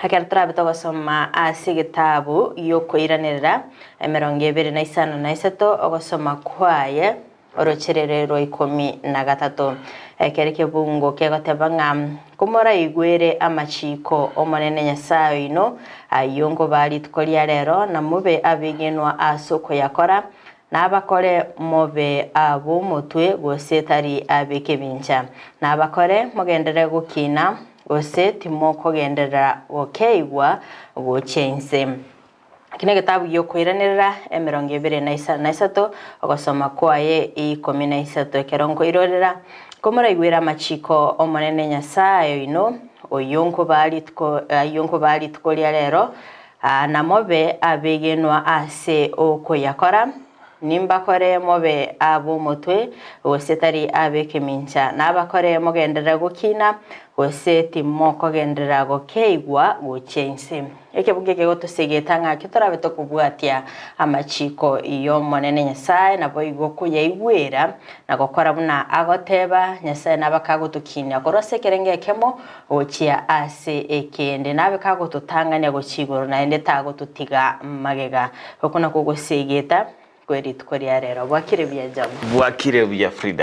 Ekero torabe togosoma ase egetabu gi'okoiranerera, emerongo ebere na isano na isato, ogosoma kwaye orocherere rwa ikomi na gatato. Ekero ekebungo kegoteba ng'a komoraigwere amachiiko 'Omonene Nyasae oino, ayio nkobaa rituko ria rero, na mobe abegenwa ase okoyakora, nabakore mobe ab'omotwe gose tari ab'ekebincha, nabakore mogenderere gokina, gose timokogenderera gokeigwa gochia inse. Eki negetabu gi'okoiranerera, emerongo ebere na isano na isato, ogosoma kwaye ikomi na isato. Ekero nkoirorera, komoraigwere amachiko 'Omonene Nyasae oino, oyio nkobaa rituko ayio nkobaa rituko ria rero, na mobe abegenwa ase okoyakora, Nimbakore mobe ab'omotwe, gose tari ab'ekemincha, nabakore mogenderere gokina, gose timokogenderera gokeigwa gochia inse. Ekebugu eke gotosegeta ng'a ekio torabe tokobwatia amachiko y'Omonene Nyasae, naboigo koyaigwera na gokora buna agoteba, Nyasae nabe kagotokinia korwa ase ekerengo ekemo gochia ase ekende, nabe kagototang'ania gochia igoro, naende tagototiga magega. Oko nakwo ogosegeta kwe rituko ria rero. Bwakire buya Jabu. Bwakire buya Frida.